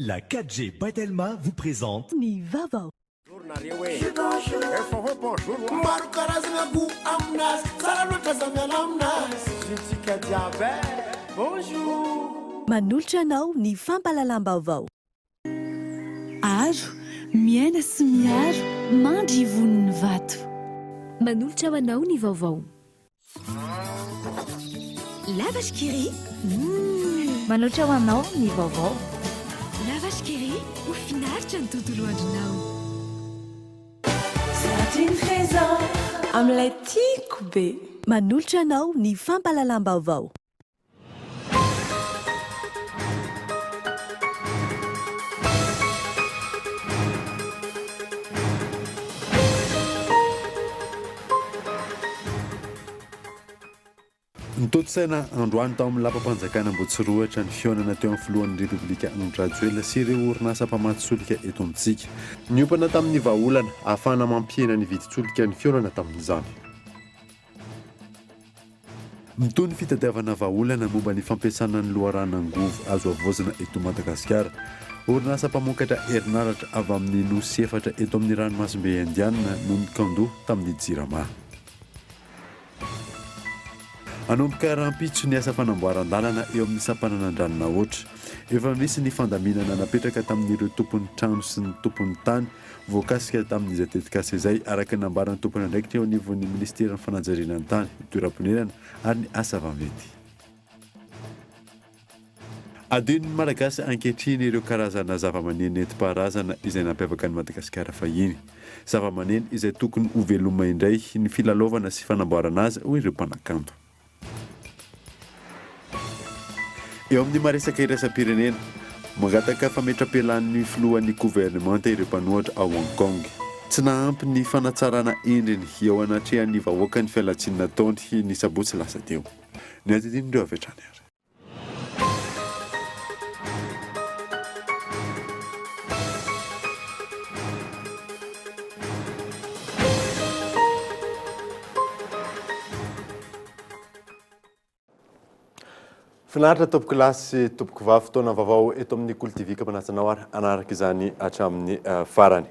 La 4G by Telma vous présente. Ny vaovao. Maro karazagna goût aminazy, tsara loatra za miala aminazy. Zitsika jiaby e, bonjour. Manolotra anao ny fampahalalam-baovao. Aro, miaina sy miaro, mandry ivon'ny vato. Manolotra ho anao ny vaovao. La Vache qui rit. Manolotra ho anao ny vaovao. La Vache qui rit, ho finaritra ny tontolo andronao. Amin'ilay tiako be. Manolotra anao ny fampahalalam-baovao. Notontosaina androany tao amin'ny lapam-panjakana Ambohitsirohitra ny fihaonana teo amin'ny filohan'ny Repoblika Andry Rajoelina sy ireo orinasa mpamatsy solika eto amintsika. Niompana tamin'ny vahaolana ahafahana mampihena ny vidin-tsolika ny fihaonana tamin'izany. Mitohy ny fitadiavana vahaolana momba ny fampiasana ny loharanon'angovo azo havaozina eto Madagasikara. Orinasa mpamokatra herinaratra avy amin'ny nosy efatra eto amin'ny ranomasimbe Indiana no nikandoha tamin'ny Jirama. Hanomboka rahampitso ny asa fanamboaran-dalana eo amin'ny sampanan'Andranonahoatra. Efa misy ny fandaminana napetraka tamin'ireo tompon'ny trano sy ny tompon'ny tany voakasika tamin'izay tetikasa izay, araka ny nambaran'ny tompon'andraikitra eo anivon'ny minisiteran'ny fanajariana ny tany, ny toeram-ponenana ary ny asa vaventy. Adinon'ny Malagasy ankehitriny ireo karazana zavamaneno nentim-paharazana izay nampiavaka an'i Madagasikara fahiny. Zavamaneno izay tokony ho velomina indray ny filalaovana sy fanamboarana azy, hoy ireo mpanakanto. Eo amin'ny maha-resaka iraisam-pirenena, mangataka fametram-pialan'ny filohan'ny governemanta ireo mpanohatra ao Hong Kong. Tsy nahampy ny fanatsarana endriny eo anatrehan'ny vahoaka ny fialantsiny nataony ny sabotsy lasa teo. Ny andinindin'ireo avy hatrany ary. Finaritra tompoko lahy sy tompoko vavy, fotoana vaovao eto amin'ny Kolo TV ka manasa anao ary hanaraka izany hatramin'ny eh, farany.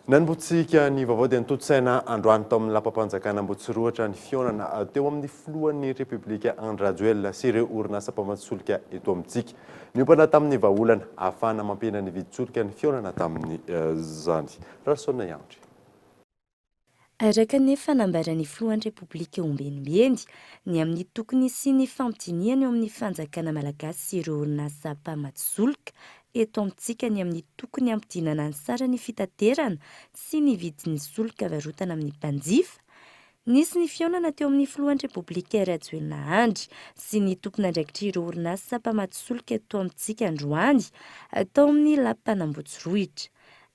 Nanombotsika ny vaovao dia notontosaina androany tao amin'ny lapam-panjakana Ambohitsirohitra ny fihaonana teo amin'ny filohan'ny Repoblika Andry Rajoelina sy ireo orinasa mpamatsy solika eto amintsika. Niompana tamin'ny vahaolana ahafahana mampihena ny vidin-tsolika ny fihaonana tamin'izany. Rahasaona Iandry. Araka ny efa nambaran'ny filohan'ny Repoblika ombieniombieny, ny amin'ny tokony hisian'ny fampidinihana eo amin'ny fanjakana malagasy sy ireo orinasa mpamatsy solika eto amintsika ny amin'ny tokony hampidinana ny saran'ny fitaterana sy ny vidin'ny solika varotana amin'ny mpanjifa. Nisy ny fihaonana teo amin'ny filohan'ny Repoblika Rajoelina Andry sy ny tompon'andraikitr'ireo orinasa mpamatsy solika eto amintsika androany tao amin'ny lapan'Ambohitsirohitra.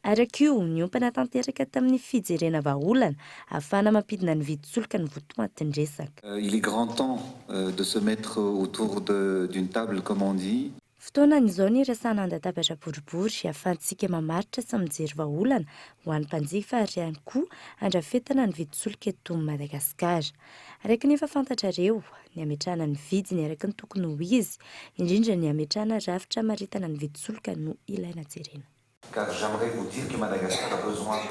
Araka io, niompana tanteraka tamin'ny fijerena vahaolana ahafahana mampidina ny vidin-tsolika ny votoatin-dresaka. Il est grand temps de se mettre autour d'une table comme on dit. Fotoanany izao ny hiresahana an-databatra boribory ahafahantsika mamaritra sy mijery vahaolana ho an'ny mpanjifa ary ihany koa handrafetana ny vidin-tsolika eto Madagasikara. Araka ny efa fantatrareo, ny hametrahana ny vidiny araka ny tokony ho izy, indrindra ny hametrahana rafitra hamaritana ny vidin-tsolika no ilaina jerena. Car j'aimerais vous dire que Madagascar a besoin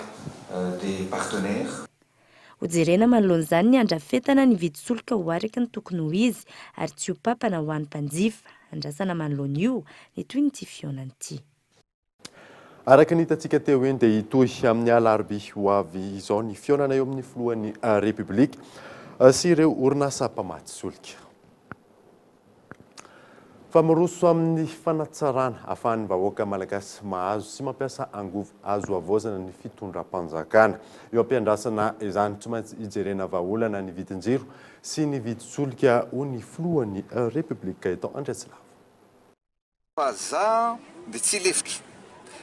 des partenaires. Hojerena manoloana izany ny handrafetana ny vidin-tsolika ho araka ny tokony ho izy ary tsy ho papana ho an'ny mpanjifa. Andrasana manoloana io ny tohin'ity fihaonana ity. Araka ny hitantsika teo iny dia hitohy amin'ny alarobia ho avy izao ny fihaonana eo amin'ny filohan'ny Repoblika sy ireo orinasa mpamatsy solika. Fa miroso amin'ny fanatsarana ahafahan'ny vahoaka malagasy mahazo sy mampiasa angovo azo havaozana ny fitondram-panjakana. Eo am-piandrasana izany, tsy maintsy hijerena vahaolana ny vidin-jiro sy ny vidin-tsolika, hoy ny filohan'ny Repoblika Gaëtan Andriatsilavo. Fa za dia tsy hilefitra.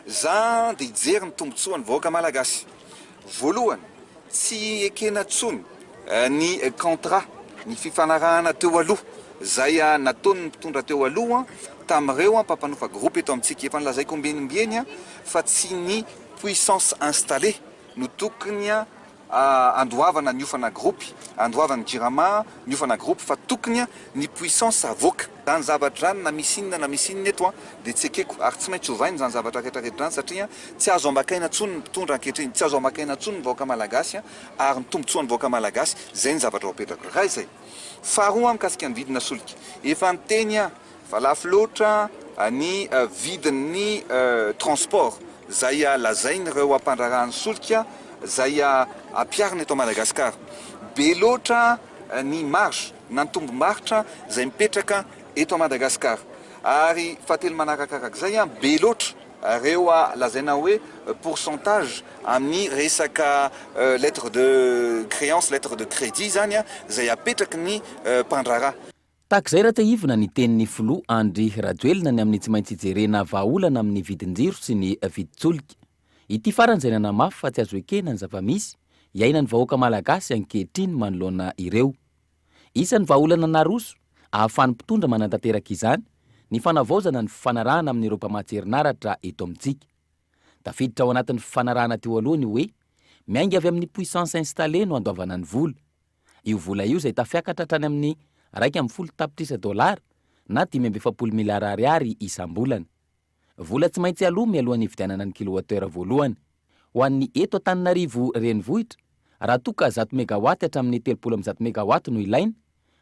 Za dia hijery ny tombotsoan'ny vahoaka malagasy. Voalohany, tsy ekena tsony ny contrat, ny fifanarahana teo aloha zay nataon'ny mpitondra teo aloha tamin'ireo mpampanofa groupe eto amintsika. Efa nolazaiko ombieny ombieny fa tsy ny puissance installée no tokony. andoavana ny hofana groupe, andoavan'ny Jirama ny hofana groupe fa tokony ny puissance avoaka. Zany zavatra zany na misy inona na misy inona eto dia tsy ekeko ary tsy maintsy ovaina izany zavatra rehetra rehetra izany satria tsy azo ambakaina intsony ny mpitondra ankehitriny, tsy azo ambakaina intsony ny vahoaka malagasy ary ny tombotsoan'ny vahoaka malagasy, izay ny zavatra ho apetrako. Iray izay. Faharoa mikasika ny vidina solika, efa niteny aho fa lafo loatra ny vidin'ny transport izay lazain'ireo mpandraharahan'ny solika izay ampiharina eto Madagasikara. Be loatra ny marge na ny tombom-barotra izay mipetraka eto Madagasikara. Ary fahatelo manarakarak'izay, be loatra ireo lazaina hoe pourcentage amin'ny resaka lettre de créance, lettre de crédit izany izay apetraky ny mpandraharaha. Tahaka izay raha tsiahivina ny tenin'ny filoha Andry Rajoelina ny amin'ny tsy maintsy hijerena vahaolana amin'ny vidin-jiro sy ny vidin-tsolika. Ity farany izay nanamafy fa tsy azo ekena ny zava-misy iainan'ny vahoaka malagasy ankehitriny manoloana ireo. Isan'ny vahaolana naroso ahafahan'ny mpitondra manatanteraka izany ny fanavaozana ny fifanarahana amin'ireo mpamatsy herinaratra eto amintsika. Tafiditra ao anatin'ny fifanarahana teo aloha ny hoe miainga avy amin'ny puissance installée no andoavana ny vola. Io vola io izay tafiakatra hatrany amin'ny 11 tapitrisa dolara na 45 miliara ariary isam-bolana. Vola tsy maintsy aloa mialohan'ny hividianana ny kilowattheure voalohany. Ho an'ny eto Antananarivo renivohitra, raha toa ka 100 megawatt hatramin'ny 130 megawatt no ilaina,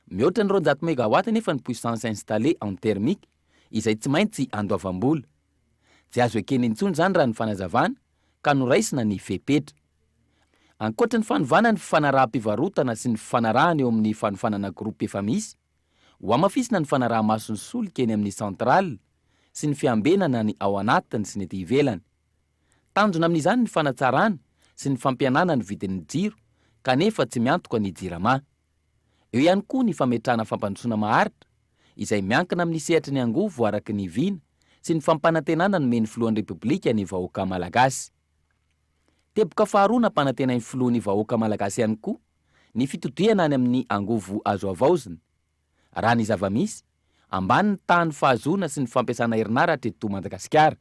mihoatra ny 200 megawatt anefa ny puissance installée en thermique izay tsy maintsy andoavam-bola. Tsy azo ekena intsony izany raha ny fanazavana ka noraisina ny fepetra. Ankoatra ny fanovana ny fifanaraham-pivarotana sy ny fifanarahana eo amin'ny fanofanana groupe efa misy, Hohamafisina ny fanaraha-maso ny solika eny amin'ny centrale sy ny fiambenana ny ao anatiny sy ny ety ivelany. Tanjona amin'izany ny fanatsarana sy ny fampihenana ny vidin'ny jiro kanefa tsy miantoka ny Jirama. Eo ihany koa ny fametrahana fampandrosoana maharitra izay miankina amin'ny sehatry ny angovo araka ny vina sy ny fampanantenana nomen'ny filohan'ny Repoblika ny vahoaka malagasy. Teboka faharoa nampanantenain'ny filoha ny vahoaka malagasy ihany koa ny fitodihana any amin'ny angovo azo havaozina. Raha ny zava-misy, ambany ny tahan'ny fahazoana sy ny fampiasana herinaratra eto Madagasikara.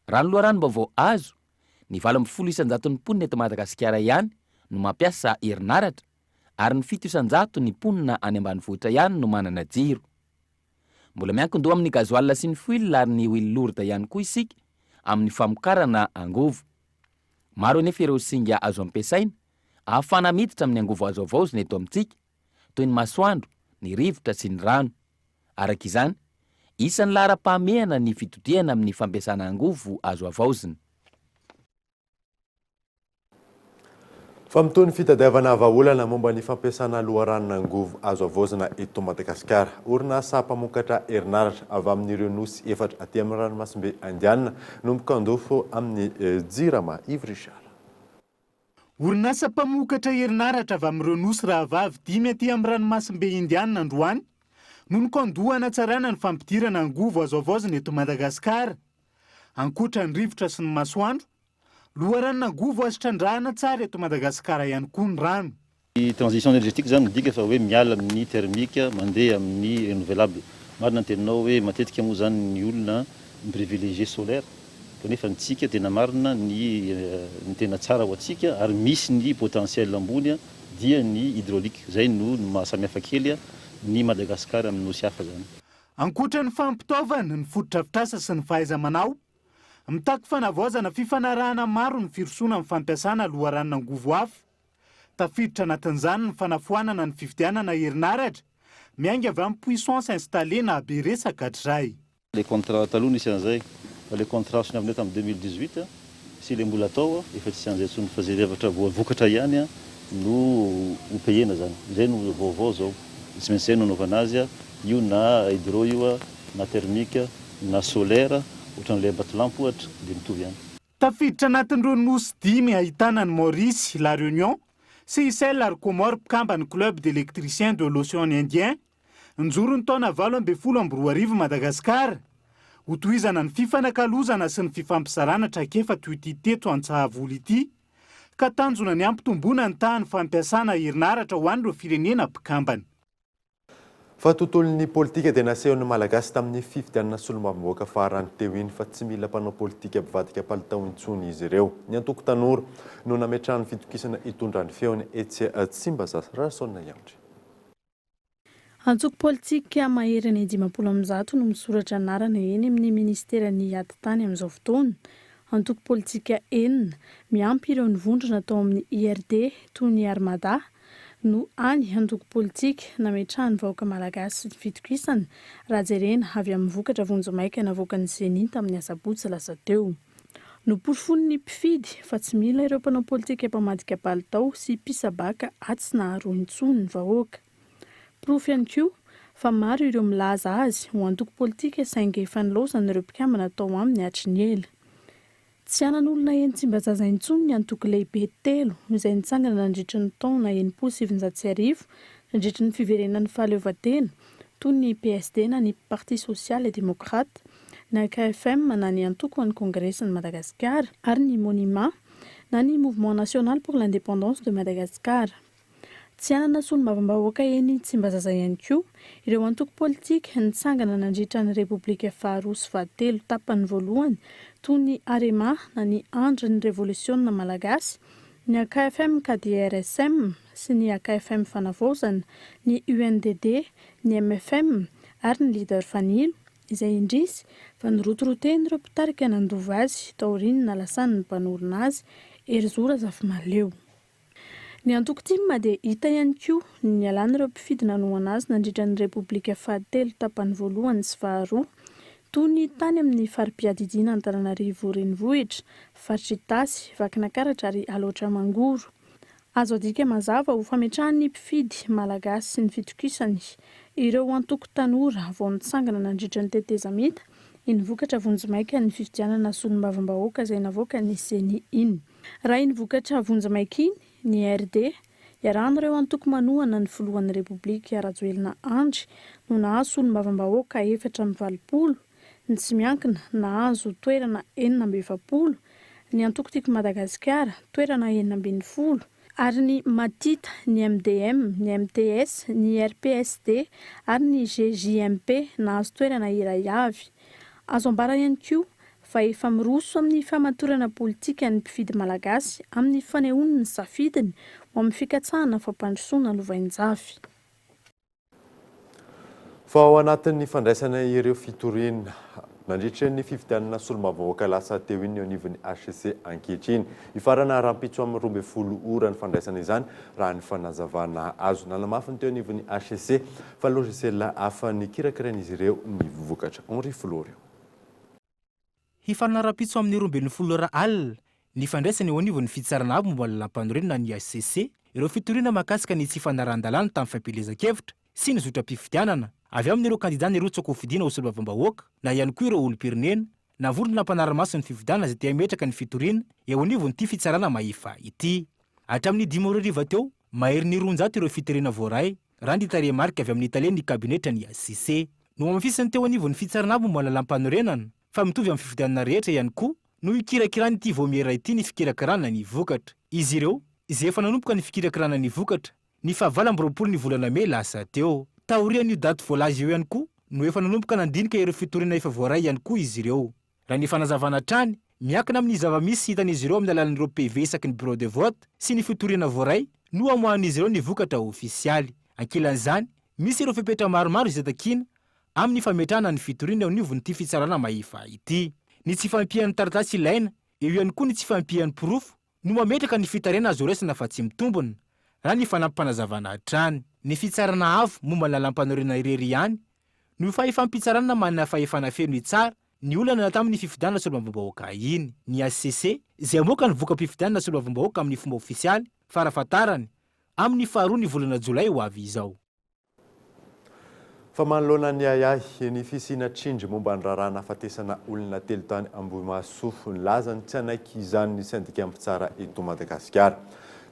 Raha ny loharanom-baovao azo, ny 18 isan-jaton'ny mponina eto Madagasikara ihany no mampiasa herinaratra ary ny 7 isan-jato ny mponina any ambanivohitra ihany no manana jiro. Mbola miankin-doha amin'ny gasoil sy ny fuel ary ny huile lourde ihany koa isika amin'ny famokarana angovo. Maro anefa ireo singa azo ampiasaina ahafahana miditra amin'ny angovo azo havaozina eto amintsika, toy ny masoandro, ny rivotra sy ny rano. Araka izany, isan'ny laharam-pahamehana ny fitodihana amin'ny fampiasana angovo azo havaozina. Fa mitohy ny fitadiavana vahaolana momba ny fampiasana loharanon'angovo azo havaozina eto Madagasikara. Orinasa mpamokatra herinaratra avy amin'ireo nosy efatra aty amin'ny ranomasimbe Indiana no mikandofo amin'ny Jirama. Yves Richard. Orinasa mpamokatra herinaratra avy amin'ireo nosy rahavavy dimy aty amin'ny ranomasimbe Indiana androany no nikandoha hanatsarana ny fampidirana angovo azo havaozina eto Madagasikara. Ankoatra ny rivotra sy ny masoandro, loharanon'angovo azo trandrahana tsara eto Madagasikara ihany koa ny rano. Ny transition énergétique zany midika fa hoe miala amin'ny thermique mandeha amin'ny renouvelable. Marina ny teninao hoe matetika moa zany ny olona mi-privilégier solaire kanefa ny tsika tena marina ny ny tena tsara ho antsika ary misy ny potentiel ambony dia ny hydraulique. Zay no maha samihafa kely ny Madagascar amin'ny nosy hafa zany. Ankoatra ny fampitaovana, ny fotodrafitrasa sy ny fahaiza-manao, mitaky fanavaozana fifanarahana maro ny firosoana amin'ny fampiasana loharanon'angovo hafa. Tafiditra anatin'izany ny fanafoanana ny fividianana herinaratra miainga avy amin'ny puissance installée na be resaka hatrizay. Le contrat taloha nisy an'izay fa le contrat soniavinay tamin'ny 2018 sy le mbola atao efa tsisy an'izay intsony fa zay zavatra vokatra ihany no ho payena zany. Izay no vaovao zao. Tsy maintsy zay no anaovana azy io na hydro io na thermique na solaire ohatran'ilay Ambatolampy ohatra dia mitovy ihany. Tafiditra anatin'ireo nosy dimy ahitana an'i Maorisy, La Réunion, Seychelles ary Comores mpikamban'ny Club d'Electriciens de l'Ocean Indien, Nijoro ny taona 2018 Madagasikara. Hotohizana ny fifanakalozana sy ny fifampizarana traikefa toy ity teto Antsahavola ity, ka tanjona ny hampitomboana ny tahan'ny fampiasana herinaratra ho an'ireo firenena mpikambana. Fa tontolon'ny politika dia nasehon'ny Malagasy tamin'ny fifidianana solombavambahoaka farany teo iny fa tsy mila mpanao politika mpivadika palitao intsony izy ireo. Ny antoko Tanora no nametrahany fitokisana hitondra ny feony etsy Tsimbazaza. Rahasaonina Iandry. Antoko politika maherin'ny 150 no misoratra anarana eny amin'ny minisiteran'ny ady tany amin'izao fotoana. Antoko politika enina, miampy ireo nivondrona tao amin'ny IRD toy ny Armada, no hany antoko politika nametrahan'ny vahoaka malagasy ny fitokisana, raha jerena avy amin'ny vokatra vonjimaika navoakan'ny Ceni tamin'ny asabotsy lasa teo. Noporofoin'ny mpifidy fa tsy mila ireo mpanao politika mpamadika palitao sy mpisabaka atsy na aroa intsony ny vahoaka. Porofo ihany koa fa maro ireo milaza azy ho antoko politika saingy efa nilaozan'ireo mpikambana tao aminy hatry ny ela. Tsy hanan'olona eny Tsimbazaza intsony ny antoko lehibe telo izay nitsangana nandritra ny taona 1960 nandritra ny fiverenan'ny fahaleovantena, toy ny PSD na ny Parti Social et Démocrate, ny AKFM na ny Antoko ho an'ny Kongresin'i Madagasikara ary ny Monima na ny Mouvement National pour l'Indépendance de Madagascar. Tsy hanana solombavambahoaka eny Tsimbazaza ihany koa ireo antoko politika nitsangana nandritra ny Repoblika faharoa sy fahatelo tapany voalohany toy ny Arema na ny Andrin'ny Revolisiona Malagasy, ny akfm KDRSM sy ny akfm Fanavaozana, ny UNDD, ny mfm ary ny Leader Fanilo izay indrisy fa norotoroten'ireo mpitarika nandova azy taorian'ny nalasan'ny mpanorina azy Herizo Razafimahaleo. Ny antoko tim dia hita ihany koa ny nialan'ireo mpifidy nanohana azy nandritra ny Repoblika fahatelo tapany voalohany sy faharoa, toy ny tany amin'ny fari-piadidiana Antananarivo Renivohitra, faritr'Itasy, Vakinakaratra ary Alaotra Mangoro. Azo adika mazava ho fametrahan'ny mpifidy malagasy ny fitokisany ireo antoko tanora vao nitsangana nandritra ny tetezamita iny vokatra vonjimaikan'ny fifidianana solombavambahoaka izay navoakan'ny Ceni iny. Raha iny vokatra vonjimaika iny, ny RD, iarahan'ireo antoko manohana ny filohan'ny Repoblika Rajoelina Andry no nahazo solombavambahoaka 84, ny tsy miankina nahazo toerana 46, ny antoko Tiako Madagasikara toerana 16, ary ny Matita, ny MDM, ny mts, ny RPSD ary ny GJMP nahazo toerana iray avy. Azo ambara ihany koa fa efa miroso amin'ny famatorana politika ny mpifidy malagasy amin'ny fanehoany ny safidiny ho amin'ny fikatsahana fampandrosoana lovainjafy. Fa ao anatin'ny fandraisana ireo fitoriana nandritra ny fifidianana solombavambahoaka lasa teo iny eo anivon'ny hcc ankehitriny. Hifarana rahampitso amin'ny 12 ora ny fandraisana izany raha ny fanazavana azo. Nanamafy ny teo anivon'ny hcc fa logiciel hafa nikirakirain'izy ireo ny vokatra. Henri Florio. Hifarana rahampitso amin'ny 12 ora alina ny fandraisana eo anivon'ny Fitsarana Avo momba ny Lalàmpanorenana ny hcc ireo fitoriana mahakasika ny tsy fanarahan-dalàna tamin'ny fampielezan-kevitra sy ny zotram-pifidianana avy amin'ireo kandidà nirotsaka ho fidiana ho solombavambahoaka na ihany koa ireo olom-pirenena na vondrona mpanara-maso ny fifidianana izay te hametraka ny fitoriana eo anivon'ity fitsarana mahefa ity. Hatramin'ny dimy ora hariva teo, maherin'ny 200 ireo fitoriana voaray, raha ny tarehimarika avy amin'ny talen'ny kabinetran'ny hcc. Nohamafisin'ny teo anivon'ny fitsarana momba ny lalàmpanorenana fa mitovy amin'ny fifidianana rehetra ihany koa no hikirakiran'ity vaomiera ity ny fikirakirana ny vokatra. Izy ireo, izay efa nanomboka ny fikirakirana ny vokatra ny faha 28 ny volana mey lasa teo. Taorian'io daty voalaza io ihany koa no efa nanomboka nandinika ireo fitoriana efa voaray ihany koa izy ireo. Raha ny fanazavana hatrany, miankina amin'ny zava-misy hitan'izy ireo amin'ny alalan'ireo PV isaky ny bureau de vote sy ny fitoriana voaray no hamoahan'izy ireo ny vokatra ofisialy. Ankilan'izany, misy ireo fepetra maromaro izay takiana amin'ny fametrahana ny fitoriana eo anivon'ity fitsarana mahefa ity. Ny tsy fahampian'ny taratasy ilaina, eo ihany koa ny tsy fahampian'ny porofo no mametraka ny fitarainana azo raisina fa tsy mitombina, raha ny fanampim-panazavana hatrany. Ny Fitsarana Avo momba ny Lalàmpanorenana irery ihany no fahefam-pitsarana manana fahefana feno hitsara ny olana tamin'ny fifidianana solombavambahoaka iny. Ny hcc, izay hamoaka ny voka-pifidianana solombavambahoaka amin'ny fomba ofisialy, farafahatarany, amin'ny faharoa ny volana jolay ho avy izao. Fa manoloana ny ahiahy ny fisiana tsindry momba ny raharaha nahafatesana olona telo tany Ambohimahasoa, nilaza ny tsy hanaiky izany ny sendika mpitsara eto Madagasikara.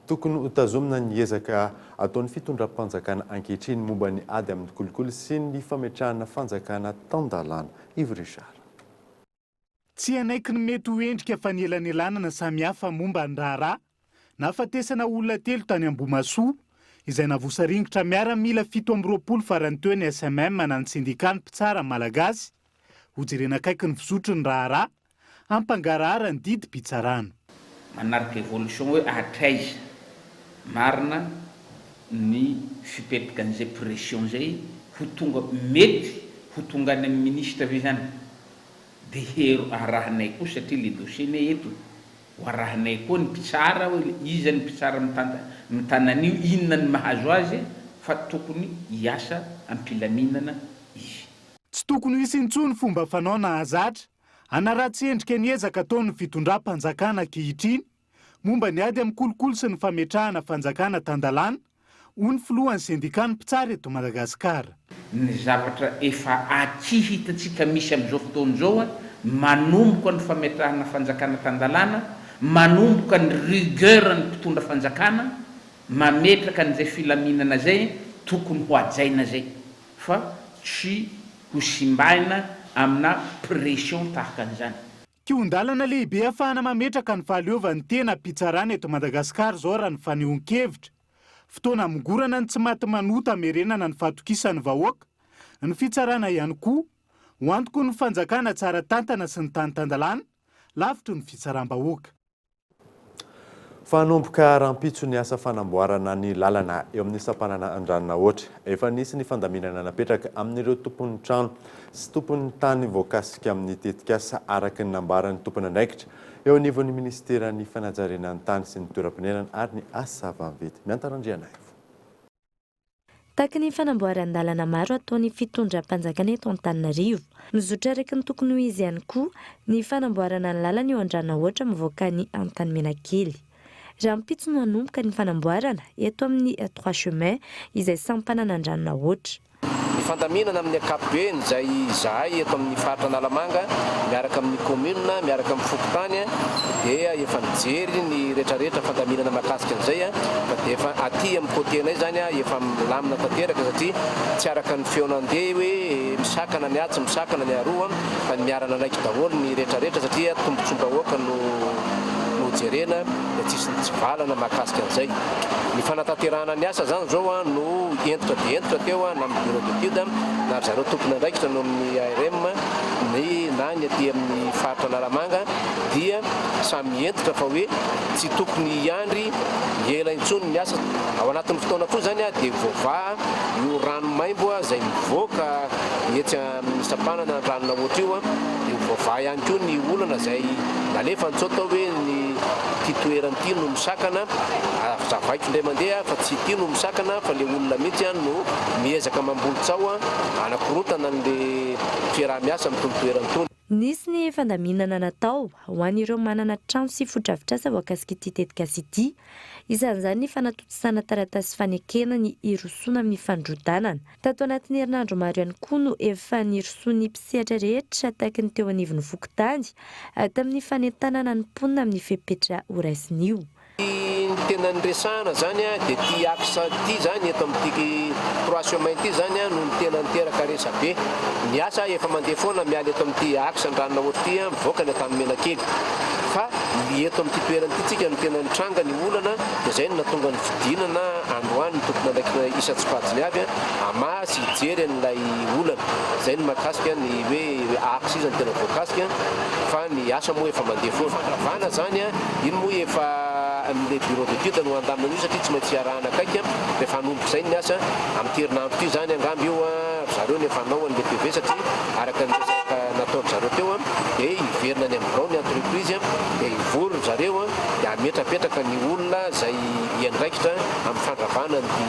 Tokony hotazomina ny ezaka ataon'ny fitondram-panjakana ankehitriny momba ny ady amin'ny kolikoly sy ny fametrahana fanjakana tan-dalàna. Yves Richard. Tsy hanaiky ny mety ho endrika fanelanelanana samihafa momba ny raharaha nahafatesana olona telo tany Ambohimahasoa, izay navosaringotra miaramila 27 farany teo ny SMM na ny Sendikan'ny Mpitsara Malagasy. Hojerena akaiky ny fizotry ny raharaha, hampangarahara ny didim-pitsarana. Manaraka evolution hoe hatraiza marina ny fipetrakan'izay pression zay ho tonga mety ho tonga any amin'ny ministre ve zany de hero arahinay koa satria le dossier ne eto ho arahinay koa ny mpitsara hoe iza ny mpitsara mitana an'io inona ny mahazo azy fa tokony hiasa am-pilaminana izy. Tsy tokony ho hisy intsony fomba fanao nahazatra hanaratsy endrika ny ezaka ataon'ny fitondram-panjakana ankehitriny momba ny ady amin'ny kolikoly sy ny fametrahana fanjakana tan-dalàna, hoy ny filohan'ny sendikan'ny mpitsara eto Madagasikara. Ny zavatra efa aky hitantsika misy amin'izao fotoana izao, manomboka ny fametrahana fanjakana tan-dalàna, manomboka ny rigueur ny mpitondra fanjakana, mametraka an'izay filaminana izay, tokony ho hajaina izay fa tsy ho simbaina amina pression tahaka an'izany. Kihon-dalana lehibe ahafahana mametraka ny fahaleovan'ny tena mpitsarana eto Madagasikara izao raha ny fanehoan-kevitra. Fotoana hamongorana ny tsy maty manota hamerenana ny fahatokisan'ny vahoaka, ny fitsarana ihany koa, ho antoky ny fanjakana tsara tantana sy ny tany tan-dalàna, lavitry ny fitsaram-bahoaka. Fa hanomboka rahampitso ny asa fanamboarana ny lalana eo amin'ny sampanana Andranonahoatra. Efa nisy ny fandaminana napetraka amin'ireo tompon'ny trano sy tompon'ny tany voakasika amin'ny tetikasa araka ny nambaran'ny tompon'andraikitra eo anivon'ny minisiteran'ny fanajariana ny tany sy ny toeram-ponenana ary ny asa vaventy. Mianta Randrianaivo. Tahaky ny fanamboaran-dalana maro ataon'ny fitondram-panjakana eto Antananarivo. Mizotra araka ny tokony ho izy ihany koa ny fanamboarana ny lalana eo Andranahoatra mivoaka ny Antanimenakely. Rahampitso no hanomboka ny fanamboarana eto amin'ny Trois Chemins izay sampanan'Andranonahoatra. Ny fandaminana amin'ny ankapobeny izay izahay eto amin'ny faritra Analamanga miaraka amin'ny commune, miaraka amin'ny fokontany dia efa nijery ny retraretra fandaminana mahakasika an'izay fa dia efa aty amin'ny côté nay izany efa milamina tanteraka satria tsy araka ny feo nandeha hoe misakana ny atsy misakana ny aroa fa ny miara nanaiky daholo ny retraretra satria tombotsoam-bahoaka no no jerena dia tsisy nitsivalana mahakasika an'izay. Ny fanatanterahana ny asa izany izao no hentitra dia hentitra teo na amin'ny bureau d'étude na ry zareo tompon'andraikitra no amin'ny ARM ny na ny aty amin'ny faritra Analamanga dia samy hentitra fa hoe tsy tokony hiandry ela intsony ny asa. Ao anatin'ny fotoana fohy izany dia voavaha io rano maimbo izay mivoaka etsy amin'ny sampanana Andranonahoatra io dia ho voavaha ihany koa ny olana izay nalefa antso atao hoe ny ity toerana ity no misakana, azavaiko indray mandeha fa tsy ity no misakana fa le olona mihitsy no miezaka mamboly tsaho hanakorontana an'le fiaraha-miasa amin'itony toerana itony. Nisy ny fandaminana natao ho an'ireo manana trano sy fotodrafitrasa voakasik'ity tetikasa ity. Isan'izany ny fanatontosana taratasy fanekena ny hirosoana amin'ny fandrodanana. Tato anatin'ny herinandro maro ihany koa no efa nirosoan'ny mpisehatra rehetra tahaky ny teo anivon'ny fokontany tamin'ny fanentanana ny mponina amin'ny fepetra horaisin'io. Ny tena niresahana izany dia ity axe ity izany eto amin'ity trois chemins ity izany no tena niteraka resabe. Ny asa efa mandeha foana miala eto amin'ity axe Andranonahoatra ity mivoaka ny Antanimenakely. Fa ny eto amin'ity toerana ity tsika no tena nitranga ny olana dia izay no nahatonga ny fidinana androany ny tompon'andraikitra isan-tsokajiny avy hamaha sy hijery an'ilay olana. Izay no mahakasika ny hoe axe iza no tena voakasika fa ny asa moa efa mandeha foana. Fandravana izany, iny moa efa amin'ilay bureau d'étude no handamina an'io satria tsy maintsy iarahana akaiky rehefa hanomboka izay ny asa. Amin'ity herinandro ity izany angamba io ry zareo no efa hanao an'ilay PV satria araka ny resaka nataon-dry zareo teo dia hiverina any amin'ny birao ny entreprise dia hivory ry zareo dia hametrapetraka ny olona izay hiandraikitra amin'ny fandravana an'ity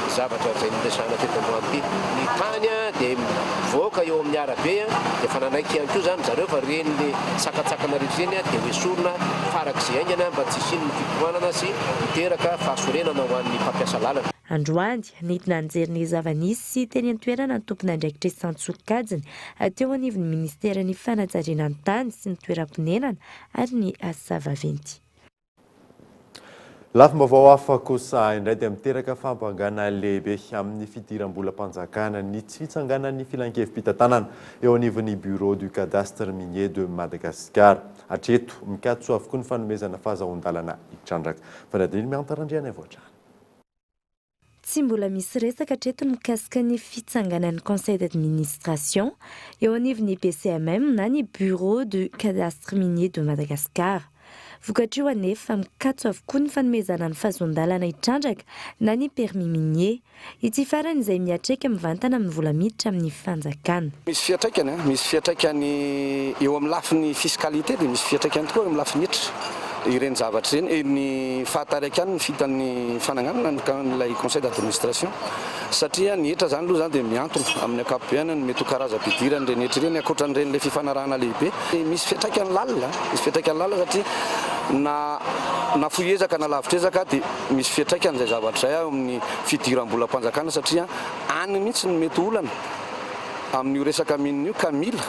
zavatra izay noresahana teto androany ity. Ny tany dia mivoaka eo amin'ny arabe dia efa nanaiky ihany koa izany ry zareo fa ireny le sakantsakana rehetra ireny dia hoesorina farak'izay haingana mba tsy hisian'ny fitohanana sy hiteraka fahasorenana ho an'ny mpampiasa lalana. Androany, nidina nijery ny zava-nisy teny an-toerana ny tompon'andraikitra isan-tsokajiny teo anivon'ny minisiteran'ny fanajariana ny tany sy ny toeram-ponenana ary ny asa vaventy. Lafim-baovao hafa kosa indray dia miteraka fahabangana lehibe amin'ny fidiram-bolam-panjakana ny tsy fitsanganan'ny filankevi-pitantanana eo anivon'ny Bureau du Cadastre Minier de Madagascar. Hatreto, mikatso avokoa ny fanomezana fahazahoan-dalana hitrandraka. Fanadino Mianta Randrianaivo hatrany. Tsy mbola misy resaka hatreto ny mikasika ny fitsanganan'ny conseil d'administration eo anivon'ny BCMM na ny Bureau du Cadastre Minier de Madagascar. Vokatr'io anefa, mikatso avokoa ny fanomezana ny fahazoan-dalana hitrandraka na ny permis minier. Ity farany izay miatraika mivantana amin'ny vola miditra amin'ny fanjakana. Misy fiantraikany an, misy fiantraikany eo amin'ny lafiny fiscalité dia misy fiantraikany tokoa eo amin'ny lafiny hetra ireny zavatra ireny, ny fahataraikan ny fitan'ny fananganana ny ilay conseil d'administration satria ny hetra izany aloha izany dia mihantona amin'ny ankapobeny ny mety ho karazam-pidiran'ireny hetra ireny ankoatran'ireny ilay fifanarahana lehibe. Misy fiantraikany lalina, misy fiantraikany lalina satria na na fohy ezaka na lavitra ezaka dia misy fiantraikany izay zavatra izay eo amin'ny fidiram-bolam-panjakana satria any mihitsy no mety ho olana amin'io resaka mine io ka mila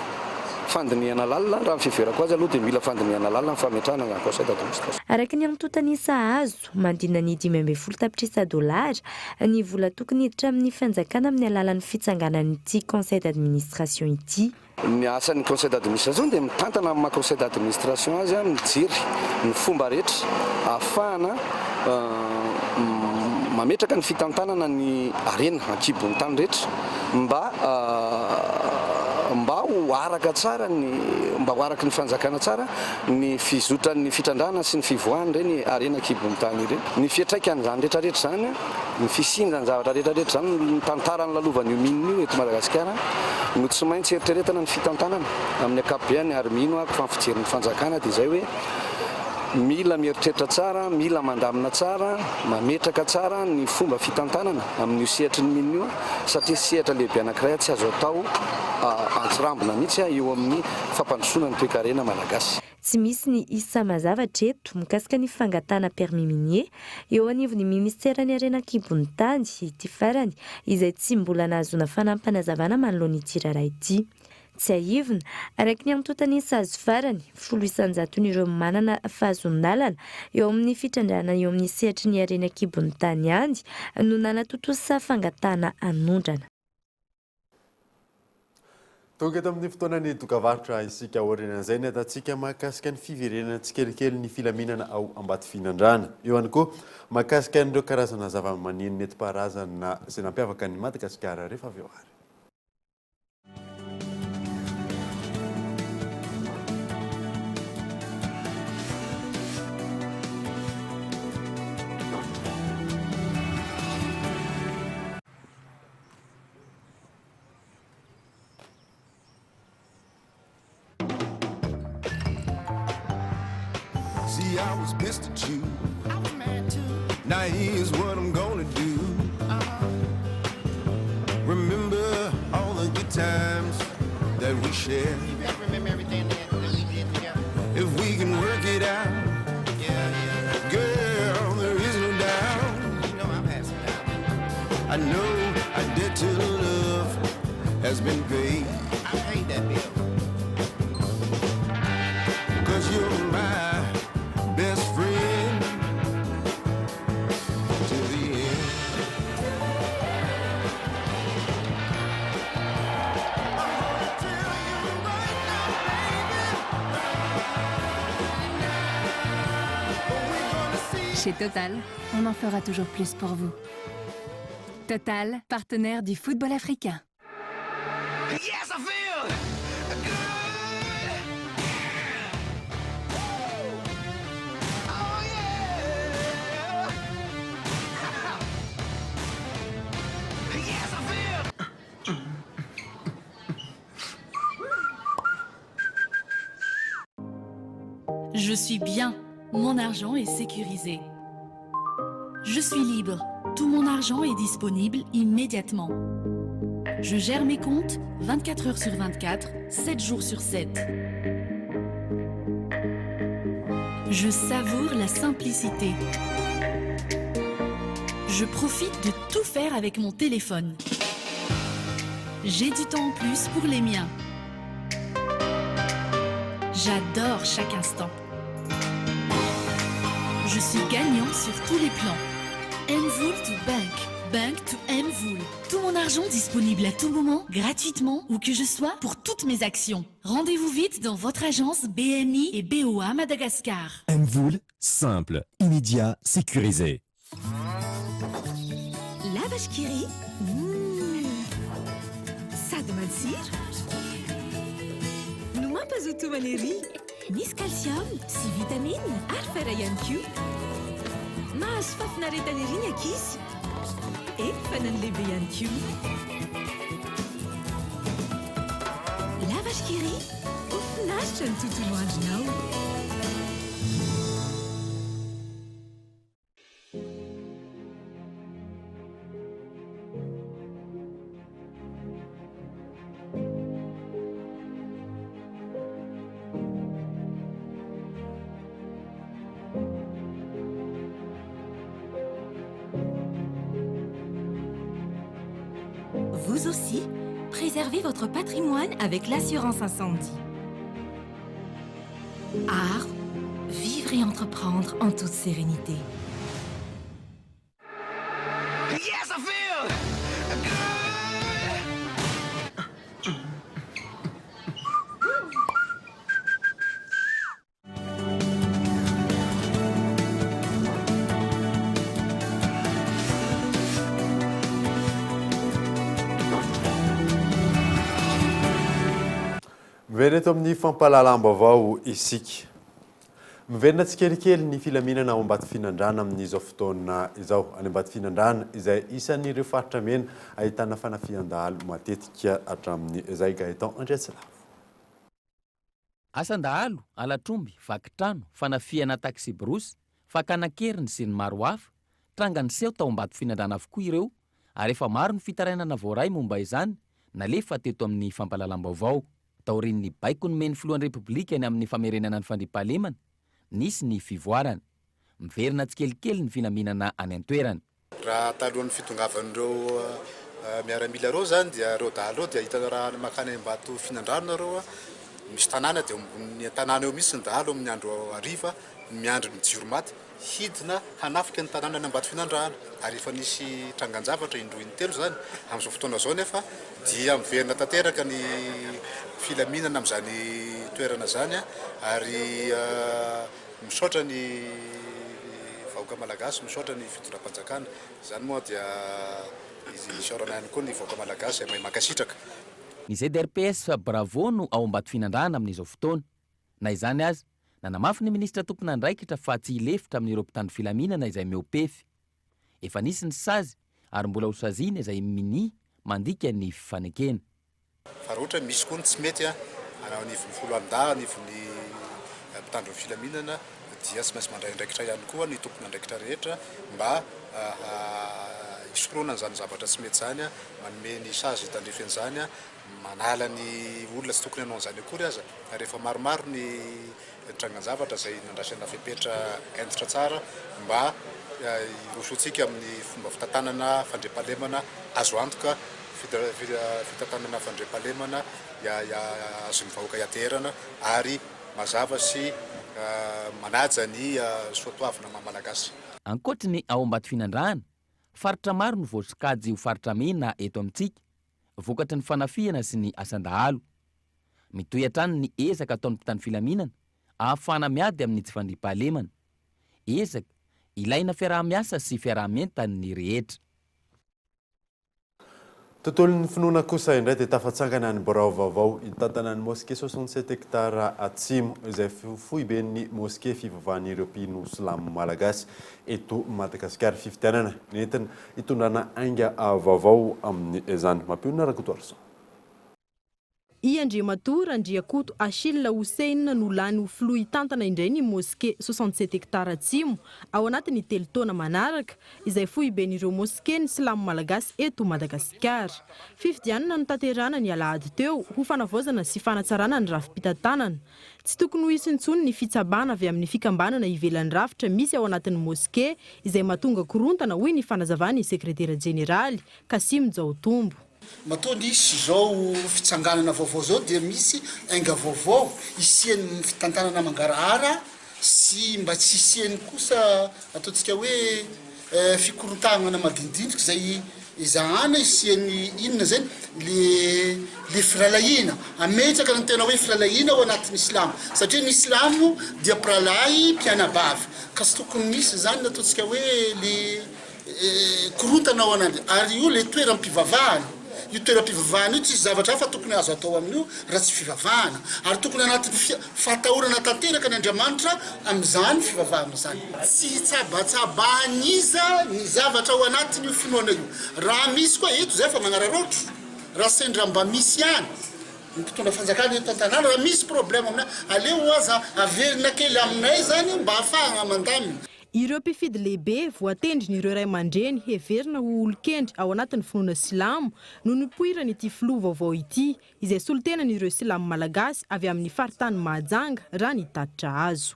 fandinihana lalina, raha ny fiheverako azy aloha dia mila fandinihana lalina ny fametrahana izany conseil d'administration. Araka ny antontan'isa azo, manodidina ny 15 tapitrisa dolara ny vola tokony hiditra amin'ny fanjakana amin'ny alalan'ny fitsanganan'ity conseil d'administration ity. Ny asan'ny conseil d'administration dia mitantana amin'ny maha conseil d'administration azy, mijery ny fomba rehetra ahafahana mametraka ny fitantanana ny harena an-kibon'ny tany rehetra mba mba ho araka tsara ny mba ho araky ny fanjakana tsara ny fizotran'ny fitrandrahana sy ny fivoahan'ireny harena an-kibon'ny tany ireny. Ny fiantraikan'izany rehetra rehetra izany. Ny fisian'izany zavatra rehetra rehetra izany, ny tantara nolalovan' io mine io eto Madagasikara no tsy maintsy eritreretana ny fitantanana amin'ny ankapobeany ary mino aho fa ny fijerin'ny fanjakana dia izay hoe mila mieritreritra tsara, mila mandamina tsara, mametraka tsara ny fomba fitantanana amin'io sehatry ny mine io satria sehatra lehibe anankiray tsy azo atao antsirambina mihitsy eo amin'ny fampandrosoana ny toekarena malagasy. Tsy misy ny isa mazava hatreto mikasika ny fangatahana permis minier eo anivon'ny minisiteran'ny harena an-kibon'ny tany, ity farany izay tsy mbola nahazoana fanampinazavana manoloana ity raharaha ity. Tsiahivina, araka ny antontan'isa azo farany, 10 isan-jaton'ireo manana fahazoan-dalana eo amin'ny fitrandrahana eo amin'ny sehatry ny harena an-kibon'ny tany ihany no nanatontosa fangatahana hanondrana. Tonga eto amin'ny fotoanan'ny dokavarotra isika. Aorianan'izay ny atantsika mahakasika ny fiverenana tsikelikely ny filaminana ao Ambatofinandrahana. Eo ihany koa mahakasika an'ireo karazana zavamaneno nentim-paharazana izay nampiavaka an'i Madagasikara rehefa avy eo ary. See, I was pissed at you. I was mad too. Now here's what I'm gonna do. Remember all the good times that we shared. You better remember everything that, that we did together. If we can work it out, yeah, yeah. Girl, there is no doubt. You know I've had some doubt. I know a debt to love has been paid. I paid that bill. Cause you're my best friend to the end. Chez Total, on en fera toujours plus pour vous. Total, partenaire du football africain. Yes, I feel good. Oh yeah. yes, I feel. Je suis bien. Mon argent est sécurisé. Je suis libre. Tout mon argent est disponible immédiatement. Je gère mes comptes 24 heures sur 24, 7 jours sur 7. Je savoure la simplicité. Je profite de tout faire avec mon téléphone. J'ai du temps en plus pour les miens. J'adore chaque instant. Je suis gagnant sur tous les plans. MVola to Bank. Bank to MVola. Tout mon argent disponible à tout moment, gratuitement, où que je sois, pour toutes mes actions. Rendez-vous vite dans votre agence BNI et BOA Madagascar. MVola, simple, immédiat, sécurisé. Lava La Vache qui rit, Humm! Sady matsiro no mampazoto homana ery. Misy calcium sy vitamine ary fer ihany koa. Mahazo fahafinaretana ery ny ankizy. Eny fa na ny lehibe ihany koa. La Vache qui rit, ho finaritra ny tontolo andronao. Vous aussi, préservez votre patrimoine avec l'assurance incendie. Art, vivre et entreprendre en toute sérénité. Yes, I feel good. Miverina eto amin'ny fampahalalam-baovao isika. Miverina tsikelikely ny filaminana ao Ambatofinandrahana amin'izao fotoana izao. Any Ambatofinandrahana izay isan'ireo faritra mena ahitana fanafihan-dahalo matetika hatramin'izay. Gaëtan Andriatsilavo. Asan-dahalo, halatr'omby, vaky trano, fanafihana taksiborosy, fakana an-keriny sy ny maro hafa, tranga niseho tao Ambatofinandrahana avokoa ireo ary efa maro ny fitarainana voaray momba izany nalefa teto amin'ny fampahalalam-baovao. Taorian'ny baiko nomen'ny filohan'ny Repoblika ny amin'ny famerenana ny fandriampahalemana, nisy ny fivoarana. Miverina tsikelikely ny filaminana any an-toerana. Raha talohan'ny fitongavan'ireo miaramila ireo izany dia ireo dahalo ireo dia hita raha mankany Ambatofinandrano nareo, misy tanàna dia eo ambonin'ny tanàna eo mihitsy ny dahalo amin'ny andro hariva miandry ny jiro maty. Hidina hanafika ny tanànan'i Ambatofinandrahana ary efa nisy trangan-javatra indroa intelo izany. Amin'izao fotoana izao anefa dia miverina tanteraka ny filaminana amin'izany toerana izany ary misaotra ny vahoaka malagasy, misaotra ny fitondram-panjakana. Izany moa dia isaorana ihany koa ny vahoaka malagasy izay mahay mankasitraka. Ny ZRPS Bravo no ao Ambatofinandrahana amin'izao fotoana. Na izany aza, nanamafy ny minisitra tompon'andraikitra fa tsy hilefitra amin'ireo mpitandro filaminana izay mihoa-pefy. Efa nisy ny sazy ary mbola ho saziana izay minia mandika ny fifanekena. Fa raha ohatra misy koa ny tsy mety any anivon'ny foloalindahy, anivon'ny mpitandro ny filaminana dia tsy maintsy mandray andraikitra ihany koa ny tompon'andraikitra rehetra mba hisorohana an'izany zavatra tsy mety izany, manome ny sazy tandrify an'izany. Manala ny olona tsy tokony hanao an'izany akory aza, ary efa maromaro ny trangan-javatra izay nandraisana fepetra hentitra tsara mba hirosoantsika amin'ny fomba fitantanana fandriampahalemana azo antoka, fitantanana fandriampahalemana azon'ny vahoaka ianteherana ary mazava sy manaja ny soatoavina maha Malagasy. Ankoatry ny ao Ambatofinandrahana, faritra maro no voasokajy ho faritra mena eto amintsika, vokatry ny fanafihana sy ny asan-dahalo. Mitohy hatrany ny ezaka ataon'ny mpitandro filaminana ahafahana miady amin'ny tsy fandriampahalemana. Ezaka ilaina fiaraha-miasa sy fiaraha-mientan'ny rehetra. Tontolon'ny finoana kosa indray dia tafatsangana ny birao vaovao hitantana ny Moske 67 hectares Atsimo, izay foiben'ny Moske fivavahan'ireo mpino silamo malagasy eto Madagasikara. Fifidianana nentina hitondrana ainga vaovao amin'izany. Mampionona Rakotoarison. I Andriamatoa Randriakoto Achille Housein no lany ho filoha hitantana indray ny Moske 67 hectares Atsimo ao anatin'ny telo taona manaraka, izay foiben'ireo Mosken'ny silamo malagasy eto Madagasikara. Fifidianana notanterahana ny alahady teo ho fanavaozana sy fanatsarana ny rafi-pitantanana. Tsy tokony ho hisy intsony ny fitsabana avy amin'ny fikambanana ivelan'ny rafitra misy ao anatin'ny moske izay mahatonga korontana hoy ny fanazavan'ny sekretera jeneraly, Kassim Jaotombo. Matoa nisy izao fitsanganana vaovao izao dia misy ainga vaovao hisian'ny fitantanana mangarahara sy mba tsy hisian'ny kosa ataontsika hoe fikorontagnana madinidiniky izay ezahana hisian'ny inona zay le le firahalahiana, ametraka ny tena hoe firahalahiana ao anatin'ny silamo satria ny silamo dia mpirahalahy mpianabavy ka tsy tokony misy zany ny ataontsika hoe le. korontana ao an'Andria ary io le toeram-pivavahana, io toeram-pivavahana io tsisy zavatra hafa tokony azo atao amin'io raha tsy fivavahana ary tokony anatin'ny fia, fahatahorana tanteraka an' Andriamanitra amin'izany fivavahana izany. Tsy hitsabatsabahan'iza ny zavatra ao anatin'io finoana io. Raha misy koa eto izay fa magnararaotra, raha sendra mba misy ihany ny mpitondra fanjakana eto an-tanàna, raha misy problème aminay, aleo aza averina kely aminay izany mba hahafahana mandamina. Ireo mpifidy lehibe voatendrin'ireo ray aman-dreny heverina ho olon-kendry ao anatin'ny finoana silamo no nipoiran'ity filoha vaovao ity, izay solontenan'ireo silamo malagasy avy amin'ny faritany Mahajanga, raha ny tatitra azo.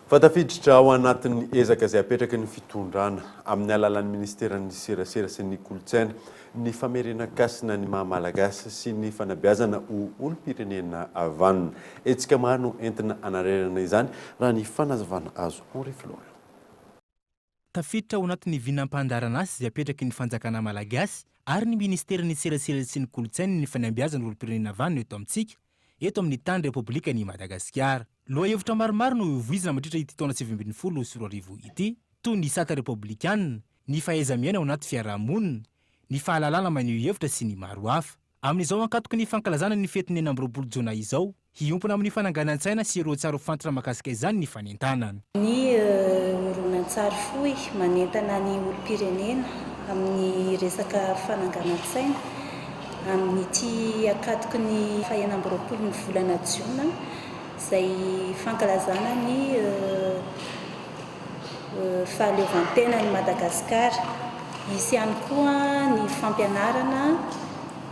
Fa tafiditra ao anatin'ny ezaka izay apetraky ny fitondrana amin'ny alalan'ny minisiteran'ny serasera sy ny kolontsaina ny famerenan-kasina ny maha Malagasy sy ny fanabeazana ho olom-pirenena vanona. Hetsika maro no entina hanarenana izany raha ny fanazavana azo Henri Florian. Tafiditra ao anatin'ny vinam-pandaharanasa izay apetraky ny fanjakana malagasy ary ny minisiteran'ny serasera sy ny kolontsaina ny fanabeazana olom-pirenena vanona eto amintsika, eto amin'ny tany Repoblikan'i Madagasikara. Lohahevitra maromaro no hovoizina mandritra ity taona 2019 ity, toy ny sata repoblikanina, ny fahaiza-miaina ao anaty fiaraha-monina, ny fahalalana maneho hevitra sy ny maro hafa. Amin'izao ankatoky ny fankalazana ny fetin'ny 26 jona izao, hiompana amin'ny fananganan-tsaina sy ireo tsiaro fantatra mahakasika izany ny fanentanana. Ny horonantsary fohy manentana ny olom-pirenena amin'ny resaka fananganan-tsaina amin'ity ankatoky ny faha 26 ny volana jiona izay fankalazana ny fahaleovantenan'i Madagasikara. Hisy ihany koa ny fampianarana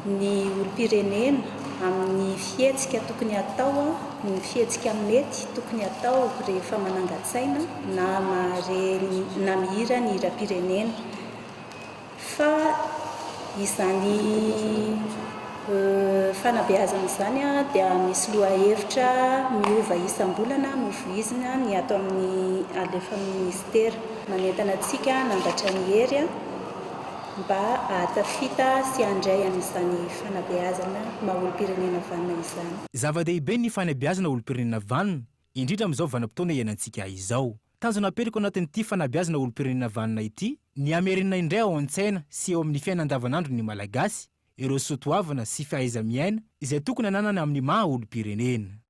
ny olom-pirenena amin'ny fihetsika tokony hatao, ny fihetsika mety tokony hatao rehefa manangan-tsaina na mahare na mihira ny hiram-pirenena. Fa izany fanabeazana izany dia misy lohahevitra miova isam-bolana no voizina ny ato amin'ny alefa amin'ny minisitera. Manentana antsika hanambatra ny hery mba hahatafita sy handray an'izany fanabeazana maha olom-pirenena vanona izany. Zava-dehibe ny fanabeazana olom-pirenena vanona, indrindra amin'izao vanim-potoana iainantsika izao. Tanjona apetrako anatin'ity fanabeazana olom-pirenena vanona ity ny hamerenana indray ao an-tsaina sy eo amin'ny fiainana andavanandron'ny Malagasy ireo soa toavina sy fahaiza-miaina izay tokony hananany amin'ny maha olom-pirenena.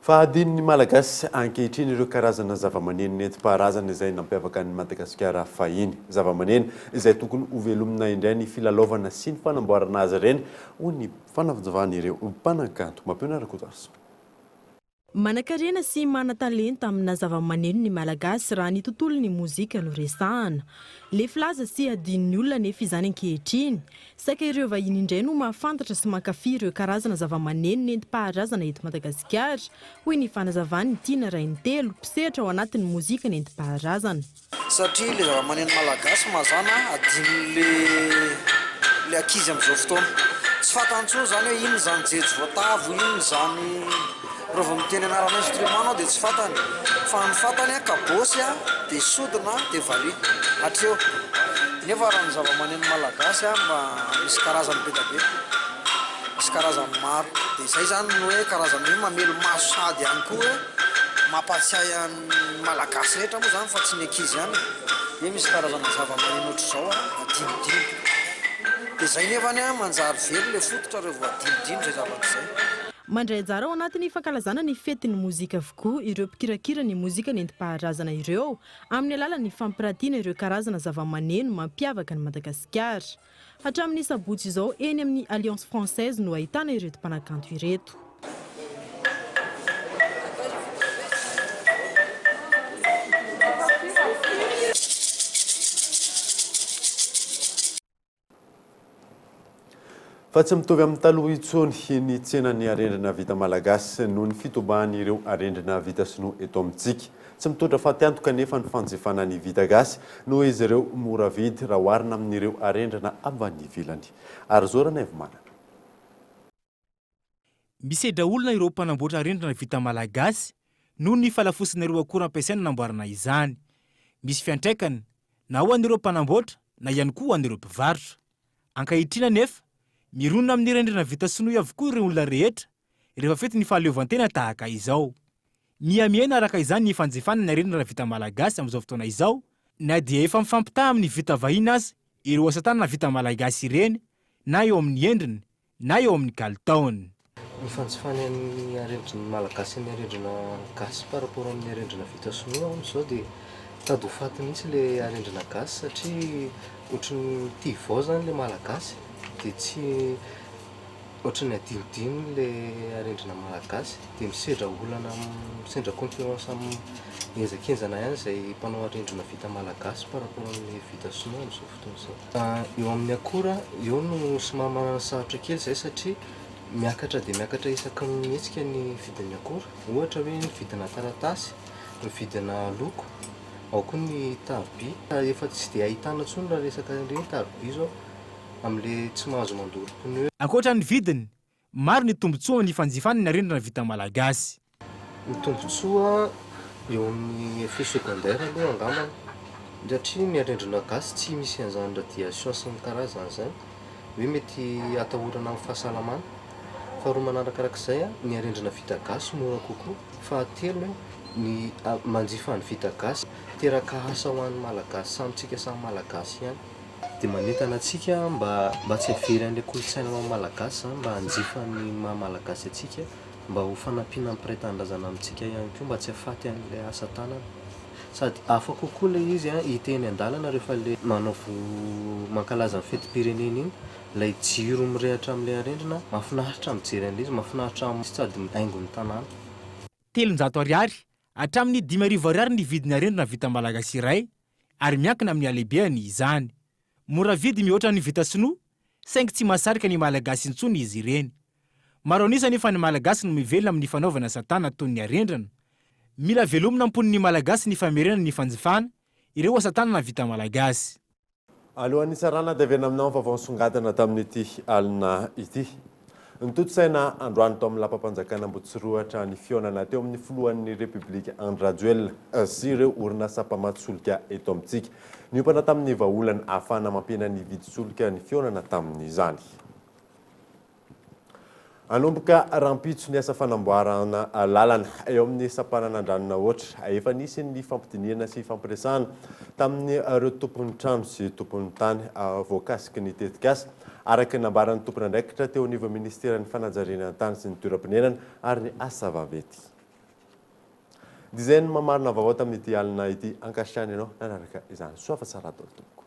Fa hadinon'ny Malagasy ankehitriny ireo karazana zavamaneno nentim-paharazana izay nampiavaka an'i Madagasikara fahiny. Zavamaneno izay tokony hovelomina indray ny filalaovana sy ny fanamboarana azy ireny, hoy ny fanazavan'ireo mpanakanto. Mampiona Rakotoarison. Manankarena sy manan-talenta amina zavamaneno ny Malagasy raha ny tontolon'ny mozika no resahana. Lefy laza sy adinon'ny olona anefa izany ankehitriny. Saika ireo vahiny indray no mahafantatra sy mankafy ireo karazana zavamaneno nentim-paharazana eto Madagasikara, hoy ny fanazavan'i Tiana Rainitelo, mpisehatra ao anatin'ny mozika nentim-paharazana. Satria ilay zavamaneno malagasy mazàna adinon'le le ankizy amin'izao fotoana. Tsy fantany intsony izany hoe inona izany jejo voatavo, inona izany, raha vao miteny anarana instrument anao dia tsy fantany. Fa ny fantany an, kabôsy an, dia sodina, dia valiha. Hatreo. Nefa raha ny zavamaneno malagasy an, mba misy karazany be dia be. Misy karazany maro. Dia izay izany no hoe karazany hoe mamelo-maso sahady ihany koa hoe mampahatsiahy an'ny. Ny Malagasy rehetra moa izany fa tsy ny ankizy ihany e! Hoe misy karazana zava-maneno ohatr'izao a, adinodino. Dia izay nefany a, manjary very ilay fototra raha vao adinodino izay zavatra izay. Mandray anjara ao anatin'ny fankalazana ny fetin'ny mozika avokoa ireo mpikirakira ny mozika nentim-paharazana ireo, amin'ny alalan'ny fampiratiana ireo karazana zavamaneno mampiavaka an'i Madagasikara. Hatramin'ny sabotsy izao eny amin'ny Alliance Française no ahitana ireto mpanakanto ireto. Fa tsy mitovy amin'ny taloha intsony ny tsenan'ny arendrina vita malagasy noho ny fitobahan'ireo arendrina vita sinoa eto amintsika. Tsy mitondra fatiantoka anefa ny fanjifana ny vita gasy noho izy ireo mora vidy raha oharina amin'ireo arendrina avy any ivelany. Arzo Ranaivomanana. Misedra olana ireo mpanamboatra arendrina vita malagasy noho ny fahalafosan'ireo akora ampiasaina anamboarana izany. Misy fiantraikany na ho an'ireo mpanamboatra na ihany koa ho an'ireo mpivarotra. Ankehitriny anefa, mirona amin'ny rendrina vita sinoa avokoa ireo olona rehetra rehefa fety ny fahaleovantena tahaka izao. Miha-mihena araka izany ny fanjifana ny arendrina vita malagasy amin'izao fotoana izao na dia efa mifampitaha amin'ny vita vahiny aza ireo asa tanana vita malagasy ireny na eo amin'ny endriny na eo amin'ny kalitaony. Ny fanjifana ny arendrina malagasy ny arendrina gasy par rapport amin'ny arendrina vita sinoa amin'izao dia tady ho faty mihitsy ilay arendrina gasy satria ohatry ny tia vao izany ilay malagasy dia tsy ohatry ny adinodino ilay arendrina malagasy dia misedra olana misendra concurrence mihenjakenjana ihany izay mpanao arendrina vita malagasy par rapport amin'ny vita sinoa amin'izao fotoana izao. Eo amin'ny akora, eo no somary manana sarotra kely izay satria miakatra dia miakatra isaky ny mihetsika ny vidin'ny akora. Ohatra hoe ny vidina taratasy, ny vidina loko, ao koa ny taroby. Efa tsy dia ahitana intsony raha resaka ireny taroby izao amin'ilay tsy mahazo mandoro pneu. Ankoatra ny vidiny, maro ny tombontsoa amin'ny fanjifana ny arendrina vita malagasy. Ny tombontsoa eo amin'ny effet secondaire aloha angambany satria ny arendrina gasy tsy misy an'izany radiation sy ny karazany izany hoe mety atahorana amin'ny fahasalamana. Faharoa manarakarak'izay ny arendrina vita gasy mora kokoa. Fahatelo ny manjifa ny vita gasy miteraka asa ho an'ny malagasy samy tsika samy malagasy ihany. Dia manentana antsika mba mba tsy havery an'ilay kolontsaina maha malagasy izany mba hanjifa ny maha malagasy antsika. Mba ho fanampiana ny mpiray tanindrazana amintsika ihany koa mba tsy hahafaty an'ilay asa tanana. Sady hafa kokoa ilay izy an, hita eny an-dalana rehefa ilay manao mankalaza ny fetim-pirenena iny, ilay jiro mirehatra amin'ilay arendrina, mahafinaritra mijery an'ilay izy, mahafinaritra sady haingon'ny tanàna. 300 ariary hatramin'ny 5000 ariary ny vidin'ny arendrina vita malagasy iray ary miankina amin'ny halehibehany izany. Mora vidy mihoatra ny vita sinoa saingy tsy mahasarika ny Malagasy intsony izy ireny. Maro an'isa anefa ny Malagasy no mivelona amin'ny fanaovana asa tanana toy ny arendrina. Mila velomina am-pon'ny Malagasy ny famerenana ny fanjifana ireo asa tanana vita malagasy. Alohan'ny hitsarana dia averina aminao ny vaovao nisongadina tamin'ity alina ity. Notontosaina androany tao amin'ny lapam-panjakana Ambohitsirohitra ny fihaonana teo amin'ny filohan'ny Repoblika Andry Rajoelina sy ireo orinasa mpamatsy solika eto amintsika. Niompana tamin'ny vahaolana ahafahana mampihena ny vidin-tsolika ny fihaonana tamin'izany. Hanomboka rahampitso ny asa fanamboarana lalana eo amin'ny sampanana Andranonahoatra. Efa nisy ny fampidinihana sy fampiresahana tamin'ireo tompon'ny trano sy tompon'ny tany voakasiky ny tetikasa. Araka ny nambaran'ny tompon'andraikitra teo anivon'ny minisiteran'ny fanajariana ny tany sy ny toeram-ponenana ary ny asa vaventy. Dizaine mamarina vaovao tamin'ity alina ity. Ankasitrahana ianao nanaraka izany. Soa fa tsara daholo tompoko.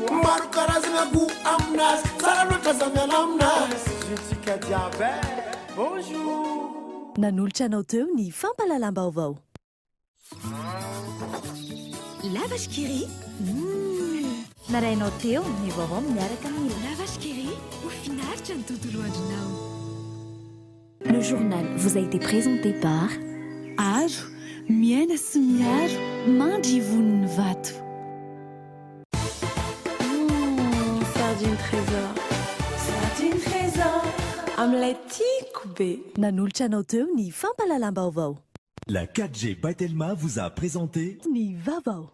Maro karazana goût aminazy Tsara loatra za miala aminazy Tsika jiaby eh Bonjour Nanolotra anao teo ny fampahalalam-baovao. La Vache qui rit, Humm. Narahinao teo ny vaovao miaraka amin'ny La Vache qui rit, ho finaritra ny tontolo andronao. Le journal vous a été présenté par. Aro, miaina sy miaro, mandry ivon'ny vato. Humm, sardine trésor. Sardine trésor, amin'ilay tiako be. Nanolotra anao teo ny fampahalalam-baovao. La 4G by Telma vous a présenté. Ny vaovao.